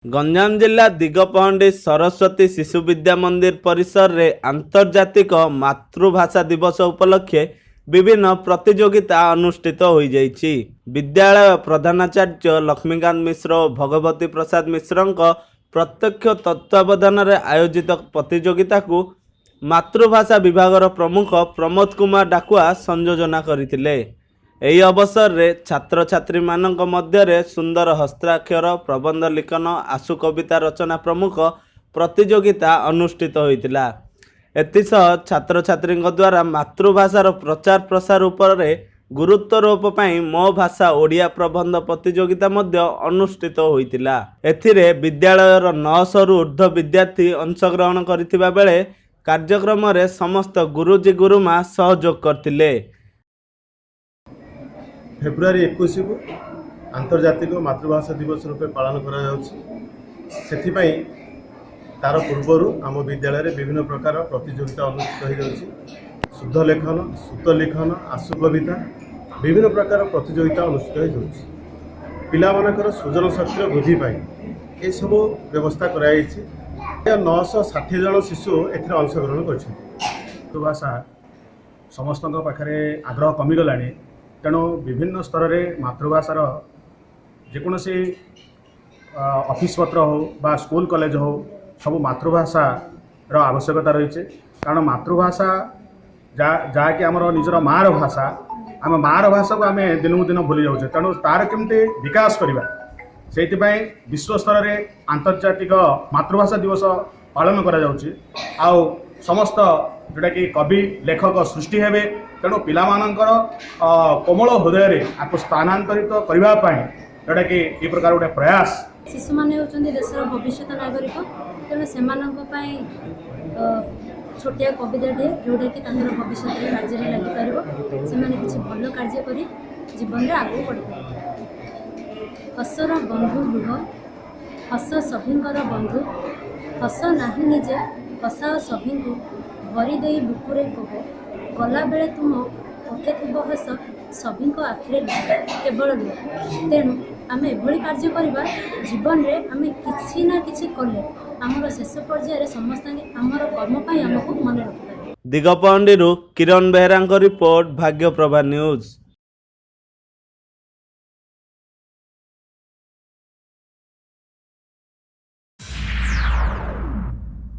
ଗଞ୍ଜାମ ଜିଲ୍ଲା ଦିଗପହଣ୍ଡି ସରସ୍ୱତୀ ଶିଶୁ ବିଦ୍ୟା ମନ୍ଦିର ପରିସରରେ ଆନ୍ତର୍ଜାତିକ ମାତୃଭାଷା ଦିବସ ଉପଲକ୍ଷେ ବିଭିନ୍ନ ପ୍ରତିଯୋଗିତା ଅନୁଷ୍ଠିତ ହୋଇଯାଇଛି। ବିଦ୍ୟାଳୟ ପ୍ରଧାନାଚାର୍ଯ୍ୟ ଲକ୍ଷ୍ମୀକାନ୍ତ ମିଶ୍ର ଓ ଭଗବତୀ ପ୍ରସାଦ ମିଶ୍ରଙ୍କ ପ୍ରତ୍ୟକ୍ଷ ତତ୍ତ୍ୱାବଧାନରେ ଆୟୋଜିତ ପ୍ରତିଯୋଗିତାକୁ ମାତୃଭାଷା ବିଭାଗର ପ୍ରମୁଖ ପ୍ରମୋଦ କୁମାର ଡାକୁଆ ସଂଯୋଜନା କରିଥିଲେ। ଏହି ଅବସରରେ ଛାତ୍ରଛାତ୍ରୀମାନଙ୍କ ମଧ୍ୟରେ ସୁନ୍ଦର ହସ୍ତାକ୍ଷର, ପ୍ରବନ୍ଧ ଲିଖନ, ଆଶୁ କବିତା ରଚନା ପ୍ରମୁଖ ପ୍ରତିଯୋଗିତା ଅନୁଷ୍ଠିତ ହୋଇଥିଲା। ଏଥିସହ ଛାତ୍ରଛାତ୍ରୀଙ୍କ ଦ୍ୱାରା ମାତୃଭାଷାର ପ୍ରଚାର ପ୍ରସାର ଉପରେ ଗୁରୁତ୍ୱାରୋପ ପାଇଁ "ମୋ ଭାଷା ଓଡ଼ିଆ" ପ୍ରବନ୍ଧ ପ୍ରତିଯୋଗିତା ମଧ୍ୟ ଅନୁଷ୍ଠିତ ହୋଇଥିଲା। ଏଥିରେ ବିଦ୍ୟାଳୟର 900ରୁ ଉର୍ଦ୍ଧ୍ୱ ବିଦ୍ୟାର୍ଥୀ ଅଂଶଗ୍ରହଣ କରିଥିବା ବେଳେ କାର୍ଯ୍ୟକ୍ରମରେ ସମସ୍ତ ଗୁରୁଜୀ, ଗୁରୁମା ସହଯୋଗ କରିଥିଲେ। ଫେବୃଆରୀ 21କୁ ଆନ୍ତର୍ଜାତିକ ମାତୃଭାଷା ଦିବସ ରୂପେ ପାଳନ କରାଯାଉଛି। ସେଥିପାଇଁ ତାର ପୂର୍ବରୁ ଆମ ବିଦ୍ୟାଳୟରେ ବିଭିନ୍ନ ପ୍ରକାର ପ୍ରତିଯୋଗିତା ଅନୁଷ୍ଠିତ ହୋଇଯାଉଛି। ଶୁଦ୍ଧ ଲେଖନ, ଶ୍ରୁତ ଲିଖନ, ଆଶୁ କବିତା, ବିଭିନ୍ନ ପ୍ରକାର ପ୍ରତିଯୋଗିତା ଅନୁଷ୍ଠିତ ହୋଇଯାଉଛି। ପିଲାମାନଙ୍କର ସୃଜନ ଶକ୍ତିର ବୃଦ୍ଧି ପାଇଁ ଏସବୁ ବ୍ୟବସ୍ଥା କରାଯାଇଛି। 960 ଜଣ ଶିଶୁ ଏଥିରେ ଅଂଶଗ୍ରହଣ କରିଛନ୍ତି। ମାତୃଭାଷା ସମସ୍ତଙ୍କ ପାଖରେ ଆଗ୍ରହ କମିଗଲାଣି। ତେଣୁ ବିଭିନ୍ନ ସ୍ତରରେ ମାତୃଭାଷାର ଯେକୌଣସି ଅଫିସ୍ ପତ୍ର ହେଉ ବା ସ୍କୁଲ କଲେଜ ହେଉ, ସବୁ ମାତୃଭାଷାର ଆବଶ୍ୟକତା ରହିଛି। କାରଣ ମାତୃଭାଷା ଯାହାକି ଆମର ନିଜର ମାଆର ଭାଷା, ଆମ ମାଆର ଭାଷାକୁ ଆମେ ଦିନକୁ ଦିନ ଭୁଲି ଯାଉଛେ। ତେଣୁ ତାର କେମିତି ବିକାଶ କରିବା, ସେଇଥିପାଇଁ ବିଶ୍ୱ ସ୍ତରରେ ଆନ୍ତର୍ଜାତିକ ମାତୃଭାଷା ଦିବସ ପାଳନ କରାଯାଉଛି। ଆଉ ସମସ୍ତ ଯେଉଁଟାକି କବି, ଲେଖକ ସୃଷ୍ଟି ହେବେ। ତେଣୁ ପିଲାମାନଙ୍କର କୋମଳ ହୃଦୟରେ ଆକୁ ସ୍ଥାନାନ୍ତରିତ କରିବା ପାଇଁ ଯେଉଁଟାକି ଏ ପ୍ରକାର ଗୋଟେ ପ୍ରୟାସ। ଶିଶୁମାନେ ହେଉଛନ୍ତି ଦେଶର ଭବିଷ୍ୟତ ନାଗରିକ। ତେଣୁ ସେମାନଙ୍କ ପାଇଁ ଛୋଟିଆ କବିତାଟିଏ, ଯେଉଁଟାକି ତାଙ୍କର ଭବିଷ୍ୟତରେ କାର୍ଯ୍ୟରେ ଲାଗିପାରିବ, ସେମାନେ କିଛି ଭଲ କାର୍ଯ୍ୟ କରି ଜୀବନରେ ଆଗକୁ ବଢ଼ିପାରିବେ। ହସର ବନ୍ଧୁ ଲୁହ, ହସ ସଭିଙ୍କର ବନ୍ଧୁ। ହସ ନାହିଁ ନିଜେ, ହସାଅ ସଭିଙ୍କୁ ଭରି ଦେଇ ବୁକୁରେ କୋହ। ଗଲାବେଳେ ତୁମ ଓଠେ ଥିବ ହସ, ସଭିଙ୍କ ଆଖିରେ ଲୁହ, କେବଳ ଲୁହ। ତେଣୁ ଆମେ ଏଭଳି କାର୍ଯ୍ୟ କରିବା, ଜୀବନରେ ଆମେ କିଛି ନା କିଛି କଲେ ଆମର ଶେଷ ପର୍ଯ୍ୟାୟରେ ସମସ୍ତେ ଆମର କର୍ମ ପାଇଁ ଆମକୁ ମନେ ରଖିପାରିବେ। ଦିଗପହଣ୍ଡିରୁ କିରଣ ବେହେରାଙ୍କ ରିପୋର୍ଟ, ଭାଗ୍ୟପ୍ରଭା ନ୍ୟୁଜ୍।